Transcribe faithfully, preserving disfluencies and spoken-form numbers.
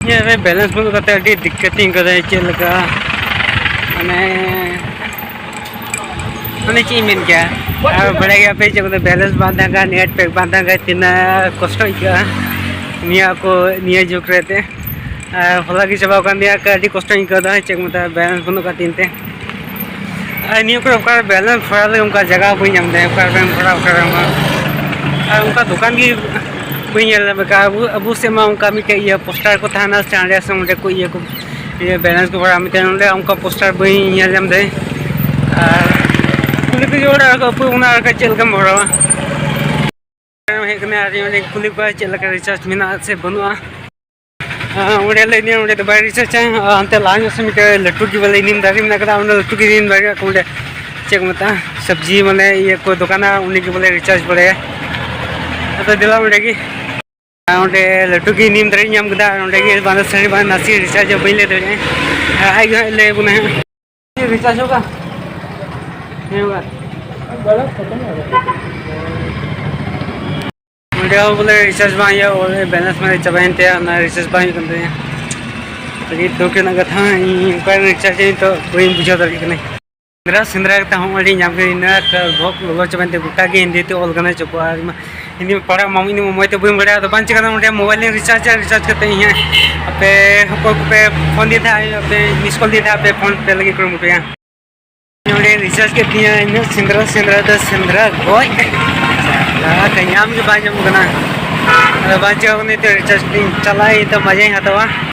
ᱤᱧᱟᱹᱜ ᱨᱮ ᱵᱮᱞᱮᱱᱥ ᱵᱟᱹᱱᱩᱜ ᱠᱟᱛᱮ ᱟᱹᱰᱤ ᱫᱤᱠᱠᱟᱛ ᱤᱧ ᱟᱹᱭᱠᱟᱹᱣᱫᱟ᱾ ᱪᱮᱫ ᱞᱮᱠᱟ ᱢᱟᱱᱮ, ᱢᱟᱱᱮ ᱪᱮᱫ ᱤᱧ ᱢᱮᱱ ᱠᱮᱭᱟ? ᱟᱨ ᱵᱟᱲᱟᱭ ᱜᱮᱭᱟ ᱯᱮ ᱪᱮᱫ ᱠᱚ, ᱵᱮᱞᱮᱱᱥ ᱵᱟᱝ ᱛᱟᱦᱮᱸ ᱠᱷᱟᱱ, ᱱᱮᱴ ᱯᱮᱠ ᱵᱟᱝ ᱛᱟᱦᱮᱸ ᱠᱷᱟᱱ, ᱛᱤᱱᱟᱹᱜ ᱠᱚᱥᱴᱚ ᱟᱹᱭᱠᱟᱹᱜᱼᱟ ᱱᱤᱭᱟᱹ ᱠᱚ, ᱱᱤᱭᱟᱹ ᱡᱩᱜᱽ ᱨᱮ ᱮᱱᱛᱮᱫ᱾ ᱟᱨ ᱦᱚᱞᱟ ᱜᱮ ᱪᱟᱵᱟᱣ ᱟᱠᱟᱱ ᱛᱤᱧᱟᱹ, ᱟᱹᱰᱤ ᱠᱚᱥᱴᱚᱧ ᱟᱹᱭᱠᱟᱹᱣᱫᱟ᱾ ᱪᱮᱫ ᱠᱚ ᱢᱮᱛᱟᱜᱼᱟ, ᱵᱮᱞᱮᱱᱥ ᱵᱟᱹᱱᱩᱜ ᱟᱠᱟᱫ ᱛᱤᱧ ᱛᱮ᱾ ᱟᱨ ᱱᱤᱭᱟᱹ ᱠᱚᱨᱮ ᱚᱠᱟᱨᱮ ᱵᱮᱞᱮᱱᱥ ᱵᱷᱚᱨᱟᱣ ᱞᱟᱹᱜᱤᱫ ᱚᱱᱠᱟ ᱡᱟᱭᱜᱟ ᱵᱟᱹᱧ ᱧᱟᱢ ᱮᱫᱟ, ᱚᱠᱟᱨᱮᱢ ᱵᱷᱚᱨᱟᱣ, ᱚᱠᱟᱨᱮᱢ ᱵᱷᱚᱨᱟᱣ᱾ ᱟᱨ ᱚᱱᱠᱟ ᱫᱚᱠᱟᱱ ᱜᱮ ᱵᱟᱹᱧ ᱧᱮᱞ ᱧᱟᱢ ᱟᱠᱟᱫᱼᱟ᱾ ᱟᱵᱚ, ᱟᱵᱚ ᱥᱮᱫ ᱢᱟ ᱚᱱᱠᱟ ᱢᱤᱫᱴᱮᱡ ᱤᱭᱟᱹ ᱯᱳᱥᱴᱟᱨ ᱠᱚ ᱛᱟᱦᱮᱱᱟ ᱥᱮ ᱚᱸᱰᱮ ᱥᱮ ᱚᱸᱰᱮ ᱠᱚ ᱤᱭᱟᱹ ᱠᱚ, ᱤᱭᱟᱹ ᱵᱮᱞᱮᱱᱥ ᱠᱚ ᱵᱷᱚᱨᱟᱣᱟ, ᱢᱤᱫᱴᱮᱱ ᱚᱸᱰᱮ ᱚᱱᱠᱟ ᱯᱳᱥᱴᱟᱨ ᱵᱟᱹᱧ ᱧᱮᱞ ᱧᱟᱢ ᱮᱫᱟ᱾ ᱟᱨ ᱠᱩᱞᱤ ᱠᱚ ᱚᱲᱟᱜ ᱨᱮᱠᱚ ᱟᱹᱯᱩ ᱚᱱᱟ ᱨᱮ ᱪᱮᱫ ᱞᱮᱠᱟᱢ ᱵᱷᱚᱨᱟᱣᱟ? ᱦᱮᱡ ᱠᱟᱱᱟ ᱟᱨ ᱚᱸᱰᱮ ᱠᱩᱞᱤ ᱠᱚᱣᱟ ᱪᱮᱫ ᱞᱮᱠᱟ ᱨᱤᱪᱟᱨᱡᱽ ᱢᱮᱱᱟᱜᱼᱟ ᱥᱮ ᱵᱟᱹᱱᱩᱜᱼᱟ᱾ ᱦᱮᱸ, ᱚᱸᱰᱮ ᱞᱟᱹᱭ ᱫᱤᱧ ᱚᱸᱰᱮ ᱫᱚ ᱵᱟᱭ ᱨᱤᱪᱟᱨᱡᱟ᱾ ᱟᱨ ᱦᱟᱱᱛᱮ ᱞᱟᱦᱟ ᱧᱚᱜ ᱥᱮᱫ ᱢᱤᱫᱴᱮᱡ ᱞᱟᱹᱴᱩ ᱜᱮ ᱵᱚᱞᱮ ᱱᱤᱢ ᱫᱟᱨᱮ ᱢᱮᱱᱟᱜ ᱠᱟᱫᱟ, ᱚᱸᱰᱮ ᱞᱟᱹᱴᱩ ᱜᱮ ᱱᱤᱢ ᱫᱟᱨᱮ ᱠᱚ ᱚᱸᱰᱮ ᱪᱮᱫ ᱠᱚ ᱢᱮᱛᱟᱜᱼᱟ, ᱥᱚᱵᱽᱡᱤ ᱢᱟᱱᱮ ᱤᱭᱟᱹ ᱠᱚ ᱫᱚᱠᱟᱱᱟ, ᱩᱱᱤ ᱜᱮ ᱵᱚᱞᱮ ᱨᱤᱪᱟᱨᱡᱽ ᱵᱟᱲᱟᱭᱟ᱾ ᱟᱫᱚ ᱫᱮᱞᱟ ᱚᱸᱰᱮ ᱜᱮ, ᱟᱨ ᱚᱸᱰᱮ ᱞᱟᱹᱴᱩ ᱜᱮ ᱱᱤᱢ ᱫᱟᱨᱮᱧ ᱧᱟᱢ ᱠᱮᱫᱟ, ᱟᱨ ᱚᱸᱰᱮ ᱜᱮ ᱵᱟᱝ ᱥᱟᱹᱨᱤ ᱵᱟᱝ ᱱᱟᱥᱮ ᱨᱤᱪᱟᱨᱡᱽ ᱵᱟᱹᱧ ᱞᱟᱹᱭ ᱫᱟᱲᱮᱭᱟᱜᱼᱟ᱾ ᱟᱨ ᱟᱡ ᱜᱮ ᱦᱟᱸᱜ ᱞᱟᱹᱭ ᱟᱵᱚᱱᱟ ᱦᱟᱸᱜ᱾ ᱨᱤᱪᱟᱨᱡᱽ ᱦᱳᱜᱟ? ᱦᱮᱸ ᱦᱳᱜᱟ᱾ ᱚᱸᱰᱮ ᱦᱚᱸ ᱵᱚᱞᱮ ᱨᱤᱪᱟᱨᱡᱽ ᱵᱟᱝ ᱦᱩᱭᱩᱜᱼᱟ, ᱵᱚᱞᱮ ᱵᱮᱞᱮᱱᱥ ᱢᱟ ᱪᱟᱵᱟᱭᱮᱱ ᱛᱟᱭᱟ, ᱚᱱᱟ ᱨᱤᱪᱟᱨᱡᱽ ᱵᱟᱝ ᱦᱩᱭᱩᱜ ᱠᱟᱱ ᱛᱟᱭᱟ᱾ ᱟᱹᱰᱤ ᱫᱩᱠ ᱨᱮᱱᱟᱜ ᱠᱟᱛᱷᱟ, ᱤᱧ ᱚᱠᱟᱨᱮ ᱨᱤᱪᱟᱨᱡᱽ ᱟᱹᱧ ᱱᱤᱛᱚᱜ ᱵᱟᱹᱧ ᱵᱩᱡᱷᱟᱹᱣ ᱫᱟᱲᱮᱭᱟᱜ ᱠᱟᱱᱟ᱾ ᱥᱮᱸᱫᱽᱨᱟ ᱥᱮᱸᱫᱽᱨᱟ ᱠᱟᱛᱮ ᱦᱚᱸ ᱟᱹᱰᱤ ᱧᱟᱢ ᱠᱮᱫᱟ, ᱤᱱᱟᱹ ᱵᱚᱦᱚᱜ ᱞᱚᱞᱚ ᱪᱟᱵᱟᱭᱮᱱ ᱛᱮ ᱜᱚᱴᱟ ᱜᱮ ᱦᱤᱱᱫᱤ ᱛᱮ ᱚᱞ ᱠᱟᱱᱟ ᱪᱚᱠᱚ, ᱟᱨ ᱤᱧ ᱢᱟ ᱦᱤᱱᱫᱤ ᱯᱟᱲᱦᱟᱜ ᱢᱟ ᱤᱧ ᱢᱟ ᱢᱚᱡᱽ ᱛᱮ ᱵᱟᱹᱧ ᱵᱟᱲᱟᱭᱟ᱾ ᱟᱫᱚ ᱵᱟᱝ ᱪᱤᱠᱟᱹᱜᱼᱟ, ᱚᱸᱰᱮ ᱢᱳᱵᱟᱭᱤᱞ ᱨᱤᱧ ᱨᱤᱪᱟᱨᱡᱟ, ᱨᱤᱪᱟᱨᱡᱽ ᱠᱟᱛᱮ ᱤᱧ ᱦᱟᱸᱜ ᱟᱯᱮ ᱚᱠᱚᱭ ᱠᱚᱯᱮ ᱯᱷᱳᱱ ᱫᱤᱧ ᱛᱟᱦᱮᱸᱫ, ᱟᱯᱮ ᱢᱤᱥ ᱠᱚᱞ ᱫᱤᱧ ᱛᱟᱦᱮᱸᱫ, ᱟᱯᱮ ᱯᱷᱳᱱ ᱯᱮ ᱞᱟᱹᱜᱤᱫ ᱠᱩᱨᱩᱢᱩᱴᱩᱭᱟ᱾ ᱱᱚᱰᱮ ᱨᱤᱪᱟᱨᱡᱽ ᱠᱮᱫ ᱛᱤᱧᱟᱹ, ᱤᱱᱟᱹᱜ ᱥᱮᱸᱫᱽᱨᱟ ᱥᱮᱸᱫᱽᱨᱟ ᱫᱚ ᱥᱮᱸᱫᱽᱨᱟ ᱜᱚᱡ᱾ ᱞᱟᱦᱟ ᱛᱮ ᱧᱟᱢ ᱜᱮ ᱵᱟᱭ ᱧᱟᱢᱚᱜ ᱠᱟᱱᱟ᱾ ᱟᱫᱚ ᱵᱟᱝ ᱪᱤᱠᱟᱹ ᱠᱟᱱᱟ, ᱱᱤᱛᱚᱜ ᱨᱤᱪᱟᱨᱡᱽ ᱠᱟᱛᱮᱧ ᱪᱟᱞᱟᱜᱼᱟ, ᱱᱤᱛᱚᱜ ᱢᱟᱡᱟᱧ ᱦᱟᱛᱟᱣᱟ᱾